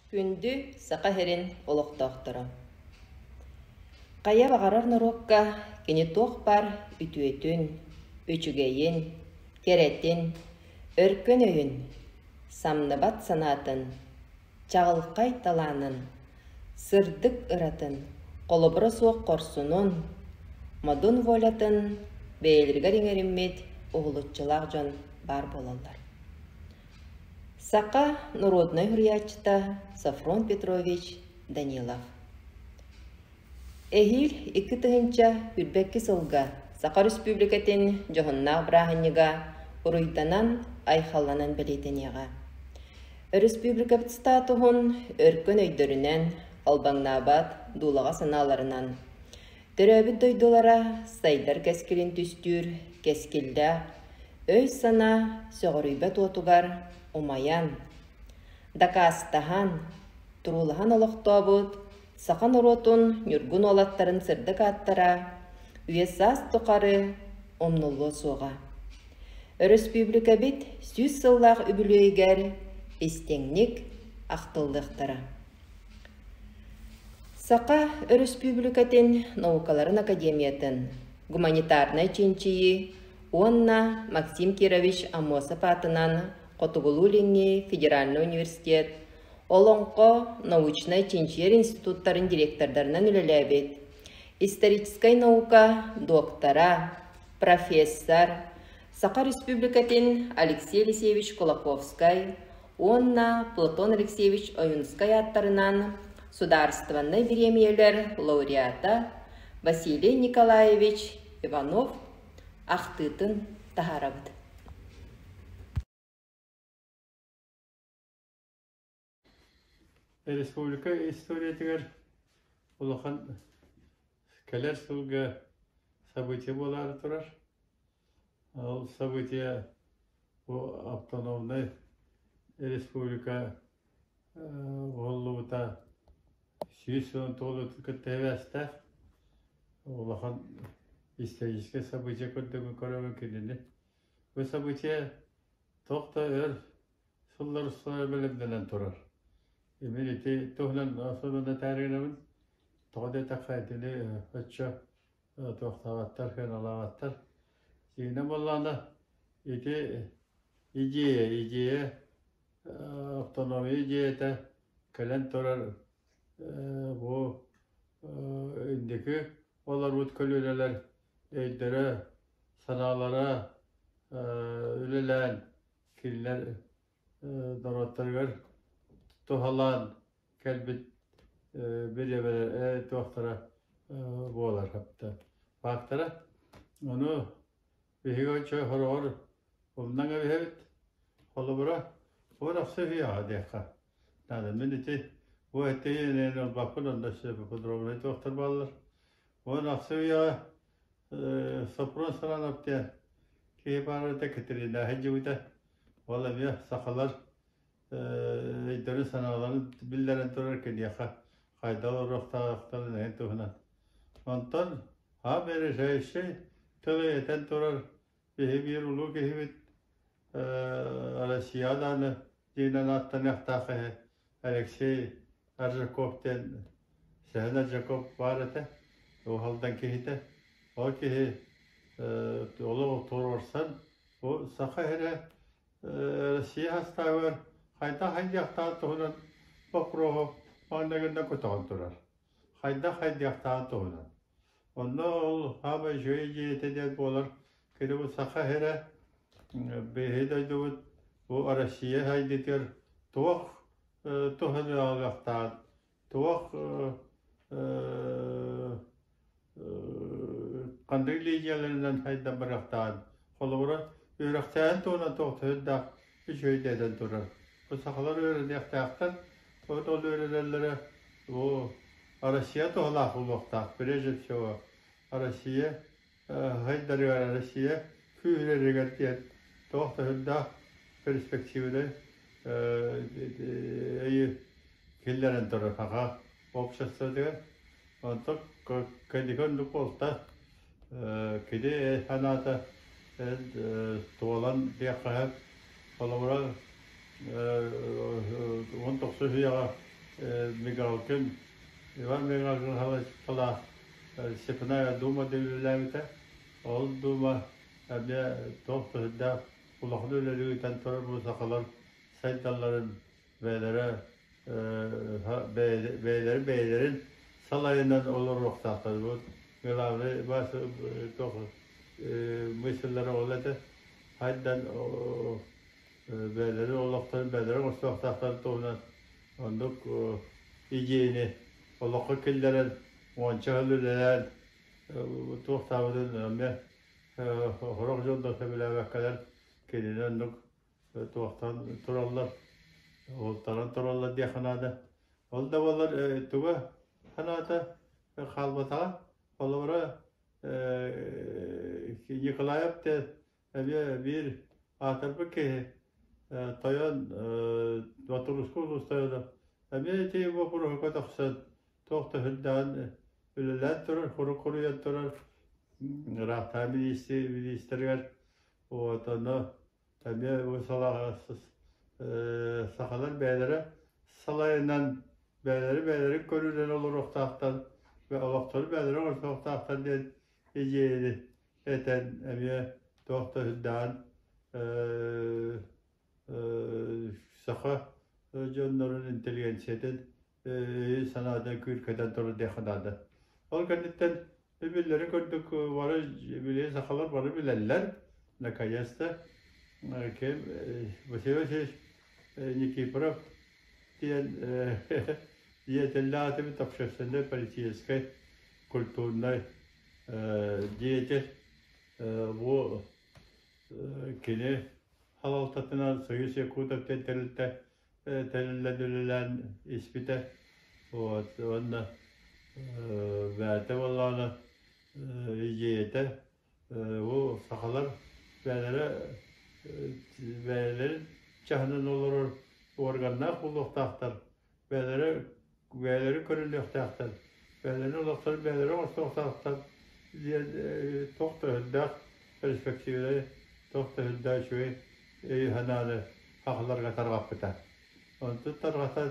Күндү Саха сирин олохтоохторо! Хайа баҕарар норуокка кини туох баар үтүөтүн, үчүгэйин, кэрэтин, өркөн өйүн, самныбат санаатын, чаҕылхай талаанын, сырдык ыратын, холобура суох хорсунун, модун волятын бэйэлэригэр иҥэриммит уһулуччулаах дьон баар буолаллар. Саха норуодунай суруйааччыта Софрон Петрович Данилов. Эһиил 2022 сылга Саха Республикатын дьоһуннаах бырааһынньыга уруйданан, айхалланан бэлиэтэниэҕэ. Өрөспүүбүлүкэбит статуһун өркөн өйдөрүнэн, албаҥнаабат дуулаҕа санааларынан, төрөөбүт дойдулара сайдар кэскилин түстүүр кэскиллээх өй-санаа сөҕүрүйбэт уотугар умайан, дакаастаһан, туруулаһан олохтообут саха норуотун ньургун уолаттарын сырдык ааттара үйэ-саас тухары умнуллуо суоҕа. Өрөспүүбүлүкэбит 100 сыллаах үбүлүөйүгэр истиҥник ахтыллыахтара. Саха Өрөспүүбүлүкэтин наукаларын академиятын гуманитарнай чинчийии уонна Максим Кирович Аммосов аатынан Хотугулуу-Илиҥҥи федеральнай университет Олоҥхо научнай-чинчийэр институттарын директордарынан үлэлээбит, историческай наука доктора, профессор, Саха Республикатын Алексей Елисеевич Кулаковскай уонна Платон Алексеевич Ойунскай ааттарынан судаарыстыбаннай бириэмийэлэр лауреата Василий Николаевич Иванов ахтыытын таһаарабыт. Республика историятыгар улахан кэлэр сылга событие буолаары турар. Ол событие бу автономнай республика уһуллубута 119 кытта сибээстээх. Улахан историческай событие курдук көрөбүн кинини. Бу событие туох да өр сыллар усталара бэлэмнэнэн турар. Мин ити туһунан особенно этээри Тоҕо диэтэххэ итини оччо туохтаабаттар, сыаналаабаттар. Сиинэ буоллаҕына ити идея, идея автономия идеята кэлэн турар бу инники олорбут көлүөнэлэр өйдөрө, санаалара үлэлээн кинилэр норуоттарыгар туһалаан кэлбит бириэмэлэр туохтара буолар фактора. Ону биһиги ончу хороҕор умнан кэбиһэбит. Холобура, 10 ахса үһүйэҕэ диэххэ наада. Мин ити бу этиини ылбаппын, онно подробнай туохтар бааллар. 10 ахса үйэҕэ Сопрун Саранов диэн киһи баар этэ, Катерина сылдьыбыта. Ол эмиэ сахалар өйдөрүн-санааларын биллэрэн турар киниэхэ хайдах олоруохтаахтарын эһин туһунан. Онтон аам решающий тылы этэн турар биһи биир улуу киһибит Россия даҕаны диинэн ааттаныахтаах киһи Алексей Аржаков диэн Сэһэн Аржаков баар этэ, Уһалдан киһитэ. Ол киһи олох туруорсан бу саха сирэ Россия састаабыгар хайдах хайдыахтааҕын туһунан боппуруоһу маҥнайгынан көтөҕөн турар. Хайдах хайдыахтааҕын туһунан. Онно ол саамай үчүгэй идиэйэтэ диэн буолар, кини бу Саха сирэ биһиги дойдубут бу Россия сайдыытыгар туох туһаны аҕалыахтааҕын, туох ханнык линияларынан сайдан барыахтааҕын, холобура, үөрэхтээһин туһунан туох сүрдээх үчүгэй этэн турар. Бу сахалар үөрэниэхтээхтэр, ол үөрэнэллэрэ бу Россия туһалаах буолуохтаах, прежде всего Россия сайдарыгар, Россия күүһүрэригэр диэн туох да сүрдээх перспективнай өйү киллэрэн турар саха обществотыгар. Онтон кэнники оннук буолта. Кини санаата туолан диэххэ сөп. Холобура, 19 үйэҕэ Мигалкин, Иван Мигалкин салаа Степная Дума диэн үлэлээбитэ. Ол Дума эмиэ туох да сүрдээх улахан үлэни ыытан турар бу сахалар сайдалларын бэйэлэрэ бэйэлэрин бэйэлэрин салайынан олоруохтаахтар. Бу главный туох мысльлара ол этэ. Хайдан бэйэлэрин олохторун бэйэлэрин оҥостуохтаахтарын туһунан оннук идеяны олоххо киллэрэн уонча сыл үлэлээн туохтаабытын эмиэ сорох дьон да сөбүлээбэккэлэр кинини оннук туохтан тураллар уолтаран тураллар диэххэ наада. Ол да буоллар туга санаата хаалбатаҕа. Холобура Николаев Эмиэ биир аатырбыт киһи тойон Ботуруска улуус тойоно эмиэ ити боппуруоһука тахсан туох да сүрдээҕин үлэлээн турар, хорук хоруйан турар ыраахтааҕы миниистиригэр вот ону эмиэ бу салаҕа сахалар бэйэлэрэ салайынан бэйэлэри бэйэлэрин көрүүнэн олоруохтаахтар, олохтору бэйэлэрэ оҥостуохтаахтар диэн идиэйэни этэн эмиэ туох да сүрдээҕин саха дьоннорун интеллигенциятын өйүн-санаатын күүркэтэн турар диэххэ наада. Ол кэнниттэн биллэрин курдук бары били сахалар бары билэллэр наконец-то ким Василий Васильевич Никифоров диэн деятеллээх этибит общественнай политическай культурнай Деятель бу кини салалтатынан Союз Якутов диэн тэрилтэ тэриллэн үлэлээн испитэ. Вот уонна бэйэтэ буоллаҕына идиэйэтэ бу сахалар бэйэлэрэ бэйэлэрин чаһынан олорор органнаах буолуохтаахтар бэйэлэрэ бэйэлэрин көрүллүөхтээхтэр, бэйэлэрин олохторун бэйэлэрэ оҥостуохтаахтар диэн туох да өһүллээх перспективнай, туох да өһүллээх үчүгэй өйү-санааны сахаларга тарҕаппыта. Онтун тарҕатан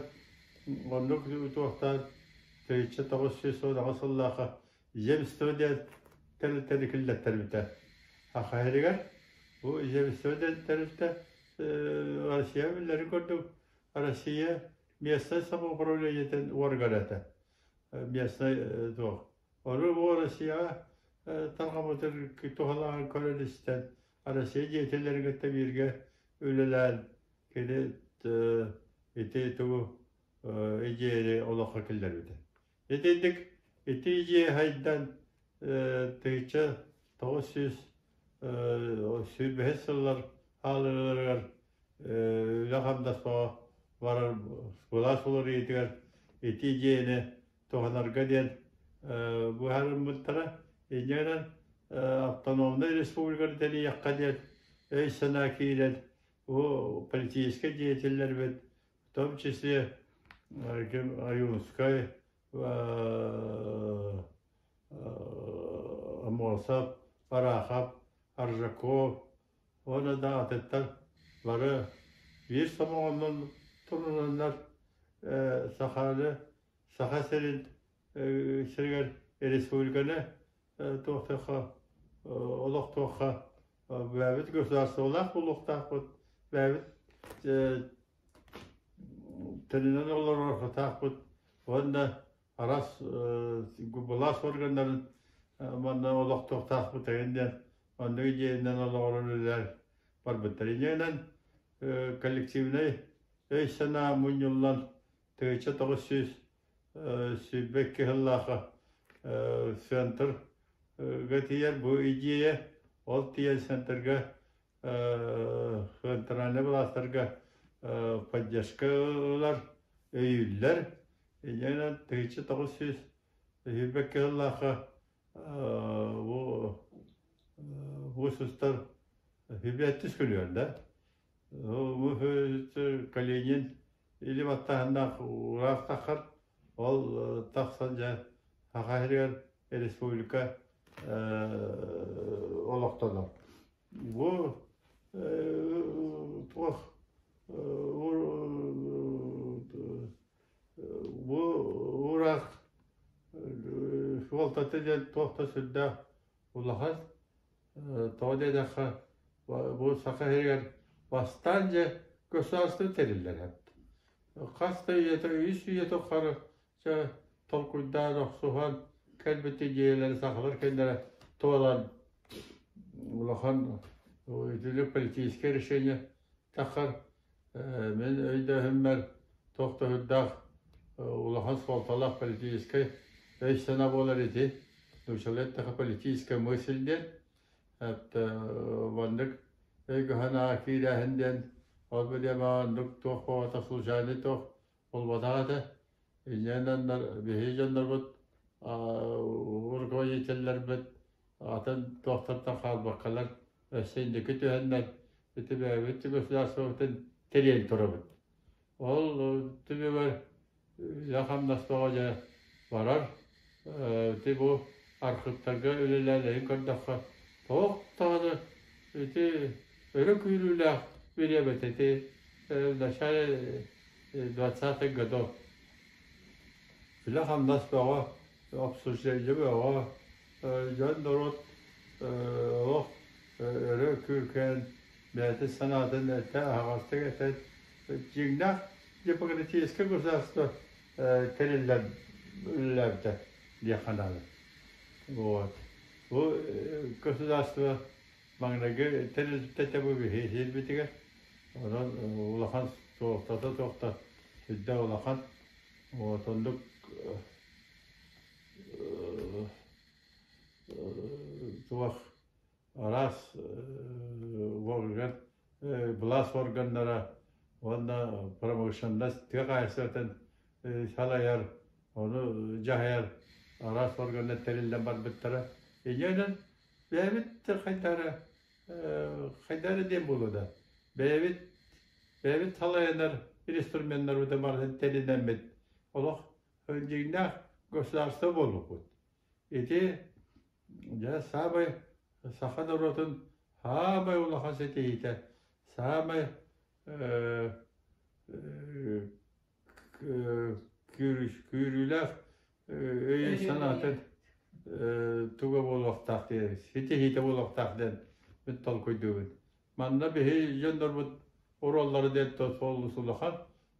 оннук туохтаан 1918 сыллаахха Земство диэн тэрилтэни киллэттэрбитэ. Саха сиригэр бу Земство диэн тэрилтэ Россия биллэрин курдук Россия местнай самоуправлениетын органа этэ. Местнай туох. Ону бу Россияҕа тарҕаммытын туһалааҕын көрөн-истэн, Россия деятеллэрин кытта бииргэ үлэлээн, кини ити тугу идеяны олоххо киллэрбитэ. Итинник ити идея хайдан 1925 сыллар хаалыыларыгар үлэ-хамнас барар былаас уларыйыытыгар ити идиэйэни туһанарга диэн быһаарыммыттара. Инньэ гынан автономнай республиканы тэрийиэххэ диэн өй-санаа киирэн бу политическай деятеллэрбит, в том числе Ойуунскай, Аммосов, Барахов, Аржаков уонна да атыттар бары биир сомоҕонон турунаннар саханы Саха сирин сиригэр республиканы туохтаахха олохтуохха бэйэбит государстволаах буолуохтаахпыт бэйэбит тэринэн олоруохтаахпыт уонна араас былаас органнарын манна олохтуохтаахпыт эҥин диэн оннук идиэйэнэн олоҕуран үлэлээн барбыттар. Инньэ коллективнай өй-санаа мунньуллан 1922 сыллаахха центрга тиийэр бу идиэйэ ол тиийэн центрга центральнай былаастарга поддержка ылар, өйүүллэр. Инньэ гынан 1922 сыллаахха бу бу сустар үбэттис күнүгэр да бу Калинин или баттааһыннаах ураах таххар ол тахсан дьэ Саха сиригэр республика олохтонор. Бу туох суолтата диэн туох да сүрдээх улахан. Тоҕо диэтэххэ, бу Саха сиригэр бастаан дьэ государство тэриллэр эбит. Хас да үйэтэ, үс үйэ тухары чэ толкуйдаан, охсуһан кэлбит идиэйэлэри сахалар кэллэрэ туолан улахан итини политическое решение таххар мин өйдөөһүммэр туох да сүрдээх улахан суолталаах политическай өй-санаа буолар ити. Нууччалыы эттэххэ политическая мысль диэн. Маннык өйгө-санаа киирээһин диэн ол бириэмэҕэ оннук туох буолбатах случайный туох буолбатах этэ. Инньэнэн биһиги дьоннорбут руководителлэрбит атын туохтартан хаалбаккалар өссө инники түһэннэр ити бэйэбит государствобытын тэрийэн турабыт. Ол түмүгэр үлэ-хамнас бөҕө дьэ барар. Ити бу архыыптарга үлэлээн көрдөххө, туох даҕаны ити өрө күүрүүлээх бириэмэтэ ити в начале 20-х годов үлэ-хамнас бөҕө, обсуждение бөҕө, дьон норуот олох өрө күүркээн бэйэтин санаатын этэ аһаҕастык этэн дьиҥнээх демократическай государство тэриллэн үлэлээбитэ диэххэ наада. Вот. Бу государство маҥнайгы тэрилтэтэ бу биһи сирбитигэр. Онон улахан суолтата суохта сүрдээх улахан. Вот оннук туох араас орган былаас органнара уонна промышленность тыа хаһаайыстыбатын салайар, ону дьаһайар араас органнар тэриллэн барбыттара. Инньэ бэйэбит хайдары хайдары диэн буолуо да бэйэбит бэйэбит салайынар инструменнарбытын барытын тэринэммит олох дьиҥнээх государство буолбуппут. Ити дьэ саамай саха норуотун саамай улахан ситиһиитэ, саамай күүрүүлээх өйүн-санаатын туга буолуохтаах диэн, ситиһиитэ буолуохтаах диэн мин толкуйдуубун. Манна биһи дьоннорбут оруоллара диэн олус улахан.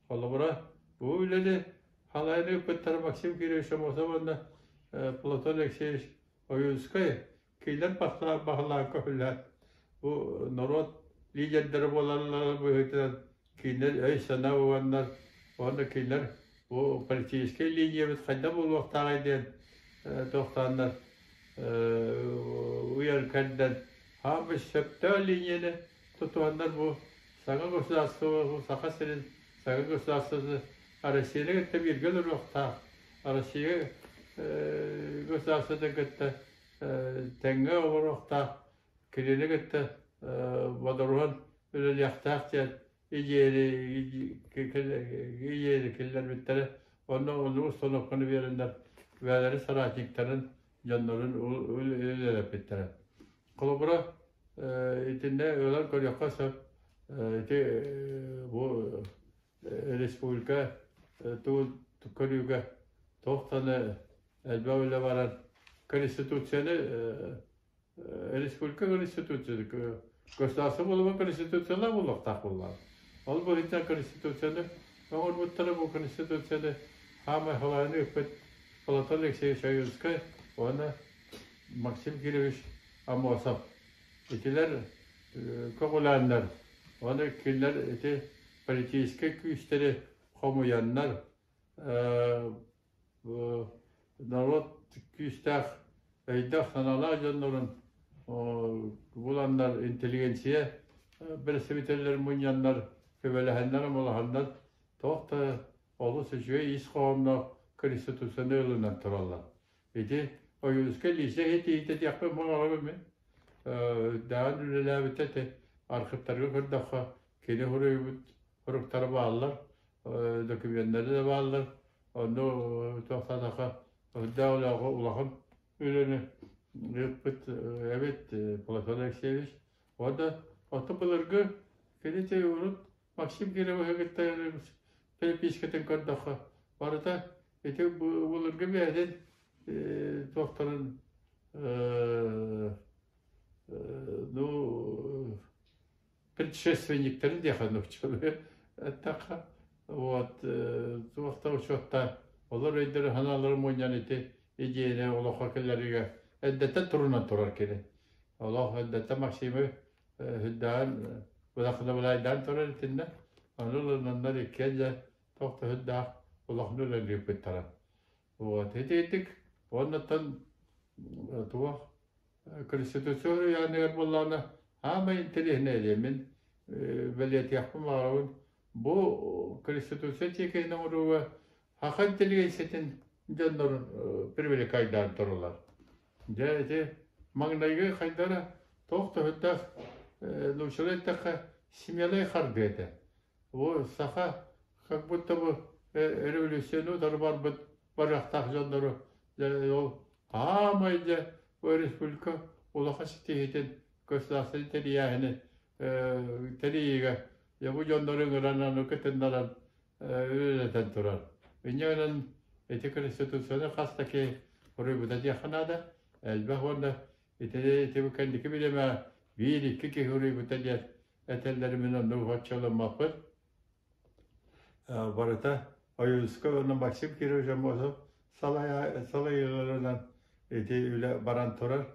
Холобура, бу үлэни халайан ыыппыттара Максим Кирович Аммосов уонна Платон Алексеевич Ойуунскай кинилэр баһылаан көһүлээн бу норуот лидердэрэ буолалларын быһыытынан кинилэр өй-санаа уонна уонна кинилэр бу политическай линиябыт хайдах буолуохтааҕый диэн туохтааннар уйан кэрдэн хааммыт сөптөөх линияны тутуһаннар бу саҥа государство Саха сирин саҥа государствоны Россияны кытта бииргэ олоруохтаах Россия государствотын кытта тэҥҥэ олоруохтаах кинини кытта бодоруһан үлэлиэхтээх диэн идиэйэни киллэрбиттэрэ уонна оннук установканы биэрэннэр бэйэлэрин соратниктарын дьоннорун үлэлэппиттэрэ. Холобура, итиннэ ылан көрүөххэ сөп ити бу республика тугун көрүүгэ туох даҕаны элбэх үлэ баран Конституцияны республика Конституцияны государство буолума Конституциялаах буолуохтаах буоллаҕа. Ол быһыытынан Конституцияны оҥорбуттара бу Конституцияны хаамай халааны ыыппыт Платон Алексеевич Ойуунскай уонна Максим Кирович Аммосов. Итилэр көҕүлээннэр уонна кинилэр ити политическай күүстэри хомуйаннар норуот күүстээх өйдөөх-санаалаах дьоннорун буланнар интеллигенция бэрэстэбиитэллэрин мунньаннар көмөлөһөннөр амалаһаннар туох да олус үчүгэй ис хоһоонноох конституцияны ылынан тураллар. Ити Ойуунускай лиисэ иһитиитэ диэхпин баҕарабын мин. Даҕан үлэлээбитэ ити архыыптарга көрдөххө кини суруйбут суруктара бааллар, докуменнары да бааллар. Онно туохтаатахха үрдээх улахан үлэни ыыппыт эбит Платон Алексеевич. Уонна оттон былыргы кини урут Максим Кировиһы кытта перепискатын көрдөххө барыта ити былыргы бэйэтин Туохтарын ну предшественниктэрин диэхэ нууччалыы эттэххэ вот туохта учуотта олор өйдөрө санаалары мунньан ити идиэйэ олоххо кэлэригэр эрдэттэн турунан турар кини олох эрдэттэн Максимы үрдээн былахына турар итиннэ ону ылынаннар иккиэн дьэ туох да үрдээх улахан үлэлиирбиттара. Вот ити уоннаттан туох Конституция ыйааныгар буоллаҕына аамай интэриэһинэй диэммин бэлиэтиэхпин баҕарабын. Бу Конституция тиэкиһин оҥорууга саха интеллигенциятын дьоннорун привлекайдаан тураллар. Дьэ ити маҥнайгы хайдара туох да сүрдээх нууччалыы эттэххэ смелай хардыы этэ. Бу саха как будто бы революцияны утары барбыт барыахтаах дьоннору дьэ ол аамай дьэ бу республика улахан ситиһиитин государственнай тэрийээһини тэрийиигэ дьэ бу дьоннору ыҥыран аны кытыннаран үлэлэтэн турар. Инньэ гынан ити Конституцияны хас да киһи уруйбута диэххэ наада. Элбэх уонна итини ити кэнники бириэмэ биир-икки киһи уруйбута диэн этэллэрин мин оннук оччоломмоппут. Барыта Ойуунускай уонна Максим Кирович Аммосов салайыыларынан ити үлэ баран турар.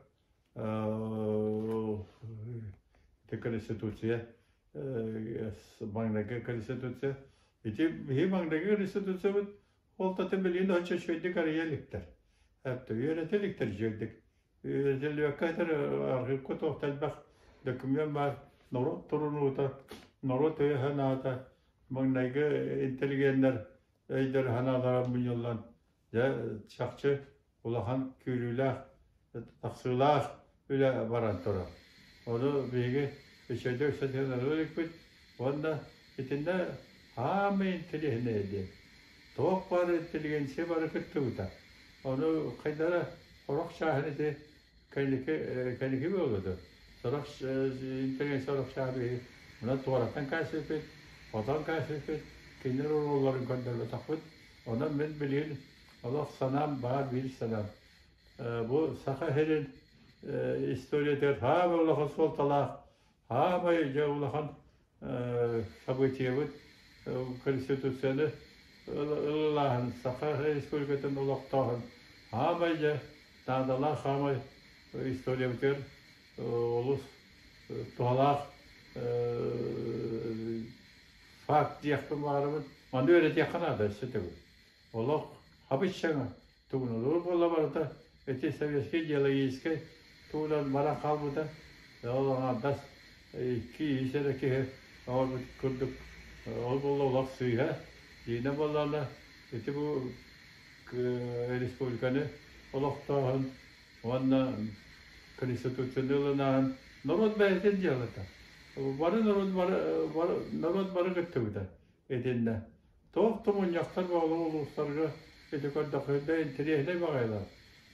Ити Конституция маҥнайгы Конституция. Ити биһи маҥнайгы Конституциябыт уолтатын билигин оччо үчүгэйдик арыйа иликтэр. Эптэ үөрэтэ иликтэр үчүгэйдик. Үөрэтиллибэккэ этэр архивка туох да элбэх документ баар. Норуот турунуута, норуот өйө-санаата, маҥнайгы интеллигеннэр өйдөрө-санаалара мунньуллан, дьэ, чахчы улахан күүрүүлээх, тахсыылаах үлэ баран турар. Ону биһиги үчүгэйдик үксэтиһэн ылар иликпит уонна итиннэ аамай интэриэһинэй диэн туох баар интеллигенция бары кыттыбыта. Ону хайдара сорох чааһын ити кэнники кэнники буолуо сорох интеллигенция сорох чааһы биһиги мына туораттан кээсиппит, хотон кээсиппит, кинилэр оруолларын көрдөрбөтөхпүт. Онон мин билигин олох санаам баар биир санаам. Бу Саха сирин историятыгар саамай улахан суолталаах, саамай дьэ улахан событиебыт Конституцияны ылылааһын, Саха Республикатын олохтооһун саамай дьэ наадалаах саамай историябытыгар олус туһалаах факт диэхпин баҕарабын. Маны үөрэтиэххэ наада өссө төгүл. Олох хабыс-саҥа тугунулуур буолла барыта ити советскай идеологическай тугунан баран хаалбыта. Ол аҥаардас икки-үс эрэ киһи оҥорбут курдук ол буолла олох сыыһа. Дьиҥэ буоллаҕына ити бу республиканы олохтооһун уонна Конституцияны ылынааһын норуот бэйэтин дьыалата. Бары норуот бары, бары норуот бары кыттыбыта итиннэ. Туох да мунньахтар буолуо улуустарга ити көрдөххүнэ интэриэһинэй баҕайылар.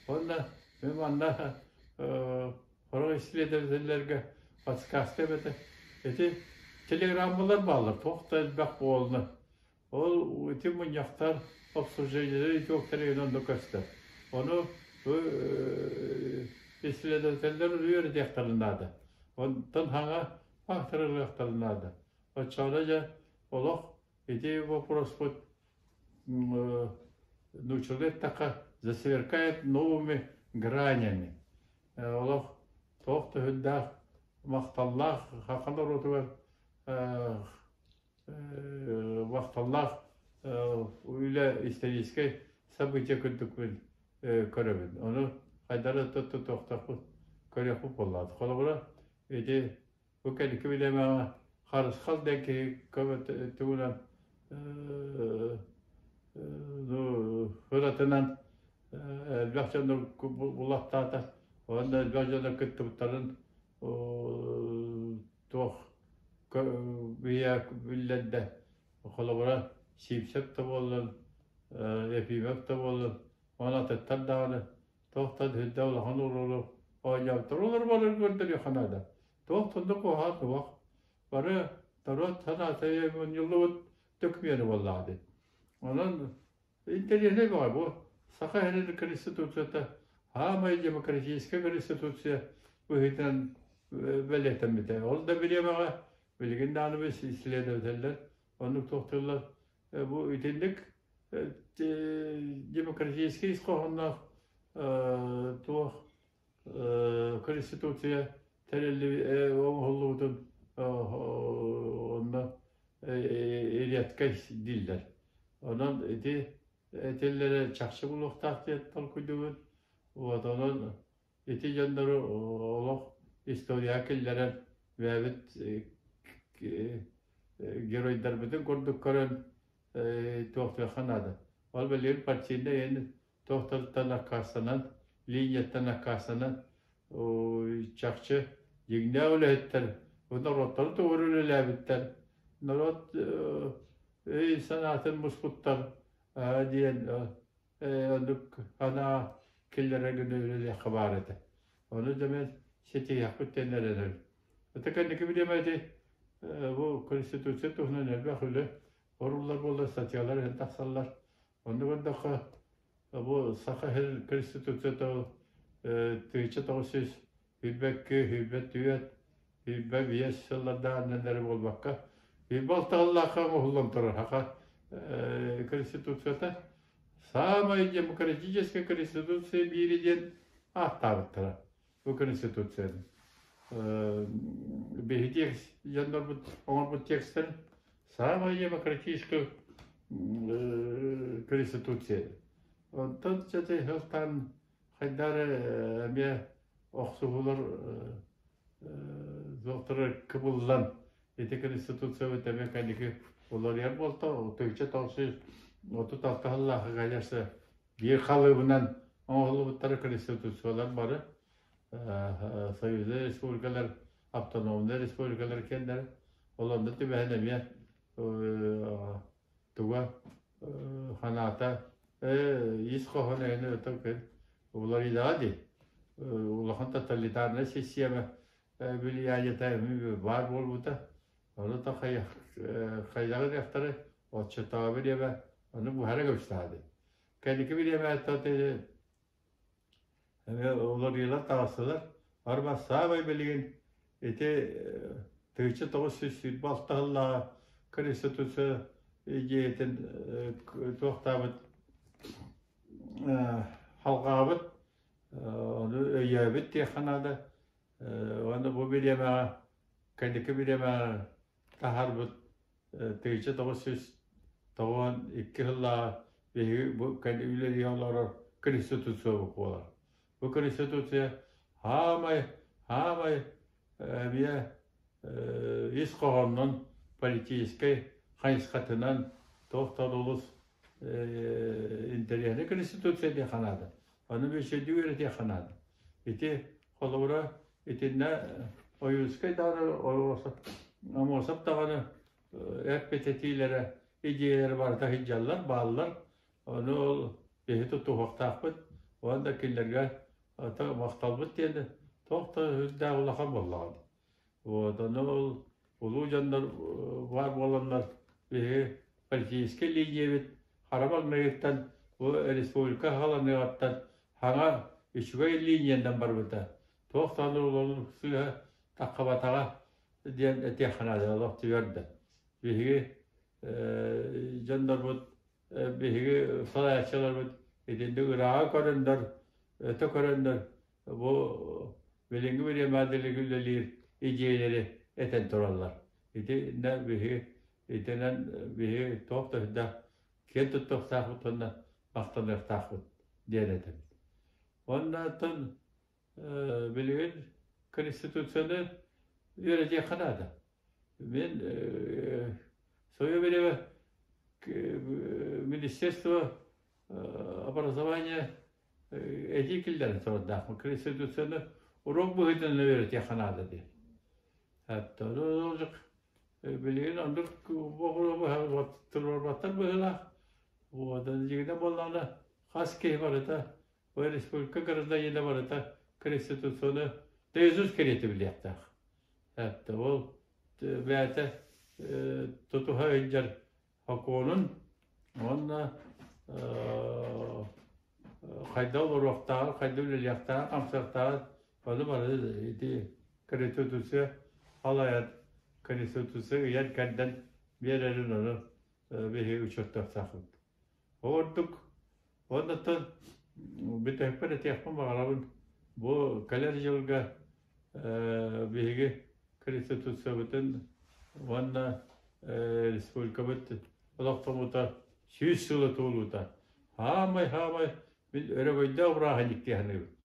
Уонна мин манна сорох исследователлэргэ подсказка эбэтэ ити телеграммалар бааллар туох да элбэх буолна. Ол ити мунньахтар обсуждениелар итогтара онно көстөр. Ону бу исследователлэр үөрэтиэхтэрин наада. Онтон хаҥа факторылыахтарын наада. Оччоҕуна дьэ олох ити вопроспут нууччалыы эттэххэ засверкает новыми гранями. Олох туох да сүрдээх махталлаах саха норуотугар махталлаах үлэ историческай событие курдукпун көрөбүн. Ону хайдары туттуохтаахпыт көрүөхпүт буоллаҕа. Холобура, ити бу кэнники билиэмэҕэ Харысхал диэн киһи көмөтүнэн ыратынан элбэх дьону булаттаата. Уонна элбэх дьону кыттыбыттарын туох биллэрдэ. Холобура, Сивцев да буоллун, Ефимов да буоллун, уонна атыттар даҕаны туох да сүрдээх улахан уруулу оонньообуттар. Олор бары көрдөрүөххэ наада. Туох туннук уһаат уох. Бары норуот санаата мунньуллубут документ буоллаҕа дии. Онон интэриэһинэй бөҕө бу. Саха сирин Конституцията саамай демократическай Конституция быһыытынан бэлиэтэммитэ. Ол да бириэмэҕэ билигин даҕаны исследователлэр оннук туохтууллар. Бу итинник демократическай ис хоһоонноох туох Конституция тэрилли оҥоһуллубутун онно редкай дииллэр. Онон ити этиллэрэ чахчы булуохтаах диэн толкуйдуубут. Вот онон ити дьоннору олох историяҕа киллэрэн бэйэбит геройдарбытын курдук көрөн туохтуохха наада. Ол билигин партийнай эн туохтартан аккаастанан, линияттан аккаастанан чахчы дьиҥнээх үлэһиттэр, норуоттары тугур үлэлээбиттэр, норуот өй санаатын муспуттар диэн оннук санаа киллэрэр гына үлэлиэххэ баар этэ. Ону да мен ситиһиэхпит диэн эрэнэбин. Это кэнники бириэмэ ити бу Конституция туһунан элбэх үлэ оруллар буолла, статьялар иһин тахсаллар. Онно көрдөххө, бу Саха сирин Конституцията 1922, 24, 25 сыллардаах эрэ буолбакка, 26 сыллаахха оҥоһуллан турар Саха Конституцията саамай демократическай Конституция биири диэн ааттаабыттара бу Конституцияны. Биһи текст дьоннорбут оҥорбут текстэрин саамай демократическай Конституция. Онтон чэтэй сылтаан хайдах эрэ эмиэ охсуһуулар доктора кыбыллан ити Конституциябыт эмиэ кэнники уларыйар буолта 1936 сыллаахы конечно биир халыыбынан оҥоһуллубуттара Конституциялар бары союзнай республикалар автономнай республикалар кэннэрэ ол онно түбэһэн эмиэ туга ханаата ис хоһоон эйэни өтө уларыйдаҕа дии улахан тоталитарнай система влияниета баар буолбута ону то хайдаҕын яхтары оччотооҕу бириэмэ ону буһара көбүстэҕэ дии кэнники бириэмэ Эмиэ уларыйыылар таҕыстылар. Арба саамай билигин ити 1926 сыллааҕы Конституция идеятын туохтаабыт халҕаабыт, ону өйөөбүт диэххэ наада. Уонна бу бириэмэҕэ, кэнники бириэмэҕэ таһаарбыт 1992 сыллааҕы биһиги бу үлэлии олорор Конституциябыт буолар. Бу Конституция саамай, саамай эмиэ ис хоһоонунан политическай хайысхатынан туох да олус интэриэһинэй Конституция диэххэ наада. Ону үчүгэйдик үөрэтиэххэ наада. Ити холобура итиннэ Ойуунскай даҕаны Аммосов даҕаны эппит этиилэрэ, идиэйэлэрэ барыта сылдьаллар, бааллар. Ону ол биһи тутуһуохтаахпыт уонна кинилэргэ махталбыт диэн туох да сүрдээх улахан буоллаҕа. Вот ону ол улуу дьоннор баар буоланнар биһиги политическай лиидьийэбит хара маҥнайгыттан бу республика хааланыаҕыттан саҥа үчүгэй лииньийэнэн барбыта. Туох даҕаны улахан сыыһа таххыбатаҕа диэн этиэххэ наада олох түбэрдэ. Биһиги дьоннорбут биһиги салайааччыларбыт итинник ырааҕы көрөннөр, өтө көрөннөр бу билиҥҥи бириэмэҕэ үлэлиир идиэйэлэри этэн тураллар. Итиннэ биһиги итинэн биһиги туох да сүрдээх киэн туттуохтаахпыт уонна махтаныахтаахпыт диэн этэбит. Уонна оттон билигин Конституцияны үөрэтиэххэ наада. Мин свое время Министерство образования этии киллэрэн турардаахпын. Конституцияны уруок быһыытынан үөрэтиэххэ наада диэн. Билигин оннук туруорбаттар быһыылаах. Вот, дьиҥинэн буоллаҕына, хас киһи барыта республика гражданина барыта Конституцияны наизусть кэриэтэ билиэхтээх. Это ол бэйэтэ тутуһа сылдьар сокуонун уонна Хайда олоруохтааҕын, хайда үлэлиэхтээҕин, хамсыахтааҕын ону бары ити Конституция халайан, Конституция ыйан-кэрдэн биэрэрин ону биһиги учуоттуохтаахпыт. Ордук оннуттан бүтэһикпэр этиэхпин баҕарабын, бу кэлэр дьылга биһиги Конституциябытын уонна республикабыт олохтоммута 100 сыла туолуута. Хаамай-хаамай мин өрөгөйдөөх бырааһынньык дии саныыбын.